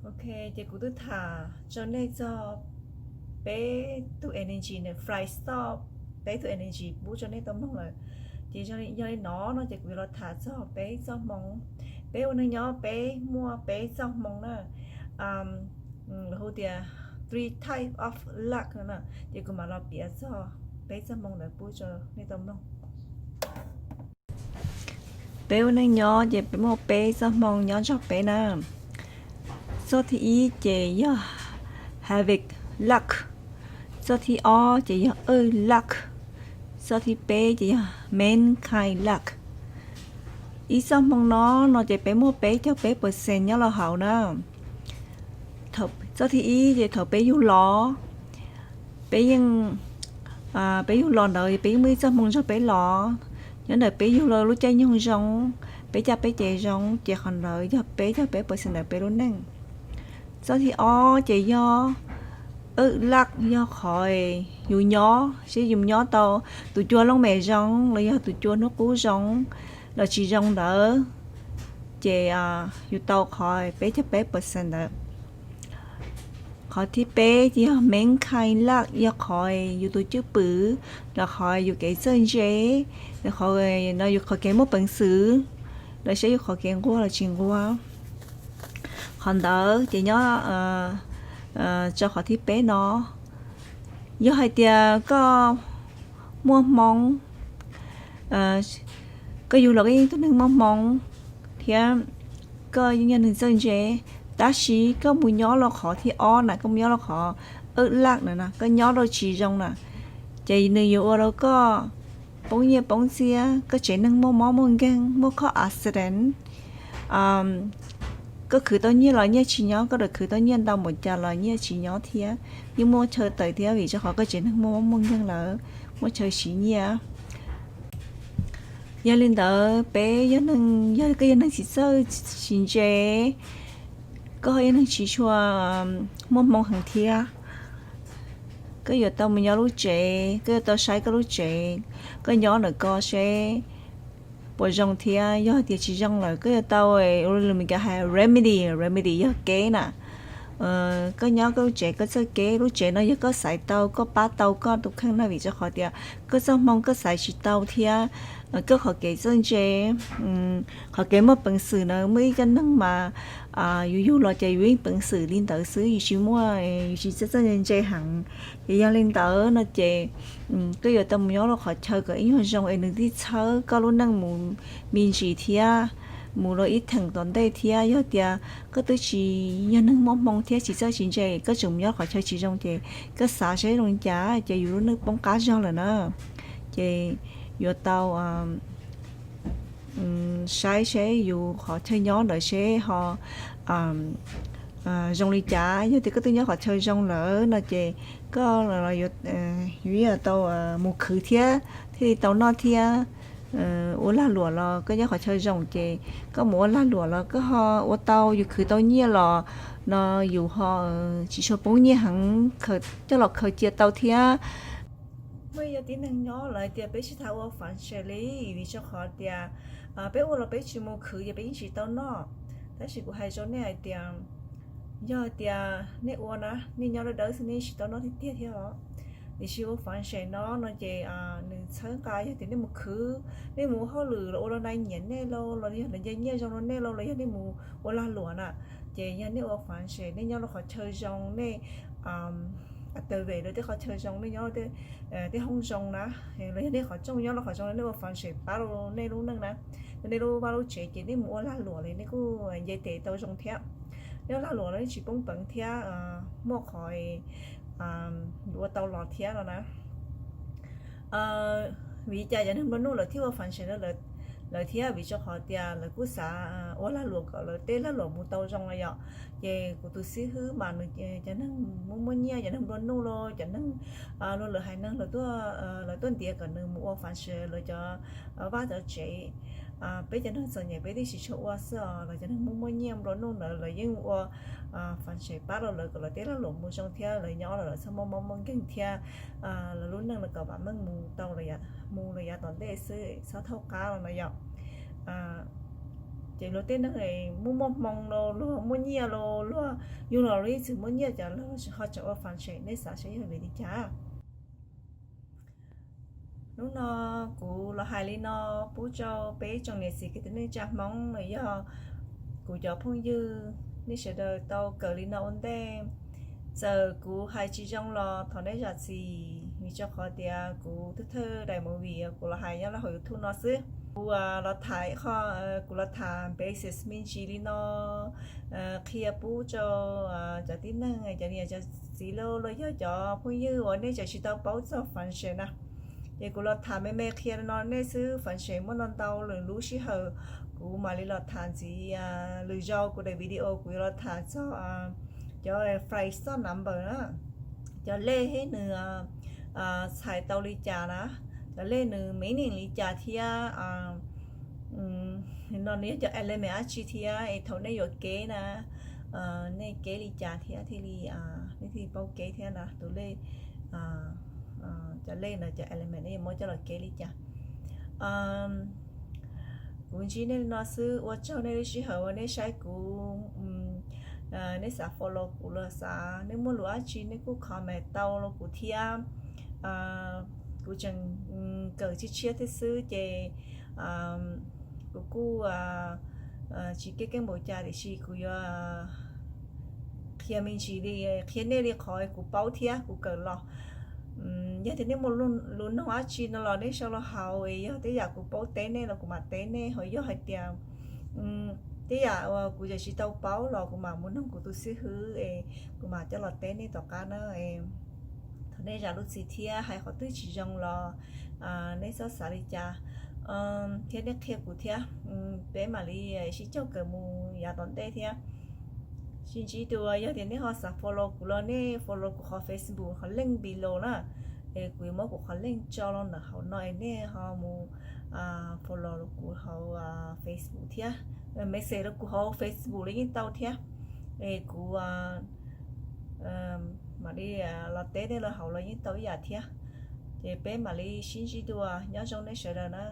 Ok, ces kuv twb tham rau nej txog peb tus energy na, five txoj, peb tus energy pub rau nej tau mloog lawm. Ces yog li no no ces kuv yuav los tham txog peb txoj hmoo. Peb ua neej nyob peb muaj peb txoj hmoo na, lawv hu tias three type of luck no na, ces kuv mam los piav txog peb txoj hmoo ntawd pub rau nej tau mloog. Peb ua neej nyob ces peb muaj peb txoj hmoo nyob nrog peb na. Txoj thib ib ces yog havoc luck, txoj thib ob ces yog earth luck, txoj thib peb ces yog mankind luck. Ib txoj hmoo no no ces peb muaj peb caug peb percent nyob rau hauv na. Txoj thib ib ces thaum peb yug los, peb yeej, peb yug los ntawd peb yeej muaj ib txoj hmoo nrog peb los. Nyob ntawm peb yug los lub caij nyoog zoo, peb caj peb ces zoo, ces qhov ntawd yog peb caug peb percent ntawm peb lub neej. Txoj thib ob ces yog earth luck, yog qhov yus nyob, seb yus nyob tau, tus cua looj mem zoo los yog tus cua hnub qub zoo los tsis zoo ntawd, ces yus tau qhov peb caug peb percent ntawd. Qhov thib peb ces yog mankind luck, yog qhov yus tus cwj pwm, los qhov yus kev txawj ntse, qhov no yus qhov kev muaj peev xwm, los seb yus qhov kev nquag los tsis nquag. Qhov ntawd ces nyob rau qhov thib peb no. Yog hais tias koj muaj hmoo, koj yug los koj yeej tug neeg muaj hmoo thiab koj yeej yog neeg txawj ntse, tab sis koj mus nyob rau qhov thib ob na, koj mus nyob rau qhov earth luck na, koj nyob rau tsis zoo na, ces nws yuav ua rau koj poob nyiaj poob txiaj, koj tsev neeg muaj mob muaj nkeeg, muaj khob accident. Koj khwv tau nyiaj los nyiaj tsis nyob, koj rawm khwv tau nyiaj ntau npaum cas los nyiaj tsis nyob thiab, yeej muaj chaw tawm thiab vim rau qhov koj tsev neeg muaj mob muaj nkeeg lawm, muaj chaw siv nyiaj. Yog li ntawd peb yog neeg, yog koj yog neeg tsis txawj tsis ntse, koj ho yog neeg tsis tshua muaj hmoo heev thiab, koj yuav tau mus nyob lub tsev, koj yuav tau saib koj lub tsev, koj nyob ntawm ko seb puas zoo thiab, yog tias tsis zoo lawm koj yuav tau, ua li lus Meskas hais remedy, remedy yog kev na. Koj nyob koj lub tsev, koj txawj kev, lub tsev no yog koj xaiv tau, koj pab tau koj tus kheej na, vim rau qhov tias koj txoj hmoo koj xaiv tsis tau thiab koj qhov kev txawj ntse, qhov kev muaj peev xwm na, muaj ib co neeg mas yus yug los ces yus yeej peev xwm li ntawd xwb, yus tsis muaj, yus tsis txawj txawj ntse ntse heev. Ces yog li ntawd no ces koj yuav tau mus nyob rau qhov chaw kom ib nyuag zoo es nws thiaj txhawb koj lub neej mus me ntsis thiab, mus rau ib theem tom ntej thiab. Yog tias koj twb tsis yog neeg muaj hmoo thiab tsis txawj tsis ntse, koj tseem mus nyob qhov chaw tsis zoo ces koj xav seb zoo li cas ces yus lub neej poob qab zog lawm na. Ces yuav tau saib seb yus qhov chaw nyob ntawd seb ho zoo li cas. Yog tias koj twb nyob qhov chaw zoo lawm no ces koj, yus yeej tau mus khwv thiab thiaj li tau noj thiab. Ua lag luam los koj nyob qhov chaw zoo ces koj mus ua lag luam los koj ho ua tau, yus khwv tau nyiaj los no yus ho tsis tshua poob nyiaj heev, coj los khaws cia tau thiab. Muaj ib co tib neeg nyob lawv hais tias peb tsis tas ua fun save li, vim rau qhov tias peb ua los peb tsis mus khwv ces peb yeej tsis tau noj. Tab sis kuv hais rau nej hais tias yog tias nej ua na, nej nyob dawb dawb xwb nej yeej tsis tau noj tiag tiag thiab os. Tiam sis ua fun save no no ces nws txhawb nqa, yog tias nej mus khwv, nej mus ua hauj lwm los ua los nai nyiam nej lauj, los yog lawv nce nyiaj zoo rau nej lauj, los yog nej mus ua lag luam na, ces yog nej ua fun save, nej nyob rau qhov chaw zoo, nej activate rau tej qhov chaw zoo, nej nyob tej hoob zoo na, los yog nej qhov rooj nyob rau qhov zoo, nej ua fun save pab rau nej lub neej na, nej lub vaj lub tsev ces nej mus ua lag luam li nej kuj nce tes tau zoo thiab. Nej ua lag luam los nej tsis poob peev thiab, muaj qhov yuav ua tau los thiab no na. Vim li cas cov neeg nplua nuj lawv thiaj ua fun save rau lawv thiab? Vim rau qhov tias lawv kuj xav ua lag luam kom lawv tej lag luam mus tau zoo no yom. Ces kuv tus xib hwb mas nws, cov neeg muaj muaj nyiaj, cov neeg nplua nuj los cov neeg luag lwm haiv neeg lawv tuaj, lawv tuaj ntiav kom nws mus ua fun save lawv cov vaj cov tsev. Peb cov neeg txom nyem peb thiaj tsis tshua ua xwb os, los cov neeg muaj muaj nyiaj nplua nuj ntawd lawv yeej ua fun save pab rau lawv kom lawv tej lag luam mus zoo thiab lawv nyob los lawv txhob muaj mob muaj nkeeg thiab, lawv lub neej los kom vam meej mus tau, mus los yav tom ntej xwb, txhob thaub qab los no yom. Ces luag tej neeg muaj muaj hmoo los luag muaj nyiaj los luag yug los luag yeej txwm muaj nyiaj, cas luag ho tseem ua function, nej xav saib yog vim li cas? Hnub no kuv los hais li no pub rau peb tsoom niam txiv kwv tij neej tsa Hmoob los yog kuv cov phooj ywg, nej sawv daws tau kawm li no ua ntej. Txawm kuv hais tsis zoo los thov nej zam txim, vim rau qhov tias kuv thawj thawj daim movie kuv los hais nyob rau hauv YouTube no xwb. Kuv los tham ib qho, kuv los tham basics me ntsis li no, qhia pub rau cov tib neeg, cov niam cov txiv los yog cov phooj ywg uas nej tseem tsis tau paub txog function na. Ces kuv los tham me me qhia no nej xwb, function muaj ntau ntau lwm lub sij hawm kuv mam li los tham ntxiv. Lwm zaus kuv daim video kuv yuav los tham txog cov phrase, txoj number na, cov lej thiab nws txhais tau li cas na, cov lej nws meaning li cas thiab no nws yog cov element dab tsi thiab es thaum nej yuav keb na, nej keb li cas thiab thiaj li, nej thiaj paub keb thiab na. Tus lej, cov lej no cov element nej yuav muab coj los keb li cas. Kuv ntsib nej li no xwb, ua tsaug nej lub sij hawm uas nej saib kuv, nej xav follow kuv los xav, nej muaj lus dab tsi nej kuj comment tau rau kuv thiab. Kuv tseem kawm tshiab tshiab thiab xwb ces kuv kuj tsis keej keej npaum cas, tiam sis kuv yuav qhia me ntsis li, qhia nej li qhov kuv paub thiab kuv kawm los. Yog tias nej muaj lus nug dab tsi no los nej sau los hauv es yog tej yam kuv paub teb nej los kuv mam teb nej, ho yog hais tias tej yam uas kuv tseem tsis tau paub los kuv mam mus nug kuv tus xib hwb es kuv mam coj los teb nej tom qab na. Thov nej zam lub txim thiab, hais qhov twg tsis zoo los nej txhob xav li cas, thiab nej qhia kuv thiab, peb mam li sib caug kawm mus yav tom ntej thiab. Sib ntsib dua, yog tias nej ho xav follow kuv los nej follow kuv qhov Facebook qhov link below na, es kuv yuav muab kuv qhov link tso los ntawm hauv no es nej ho mus follow kuv hauv Facebook thiab, message rau kuv hauv Facebook los yeej tau thiab. Es kuv mam li los teb nej los hauv los yeej tau ib yam thiab. Ces peb mam li sib ntsib dua, nyob zoo nej sawv daws na.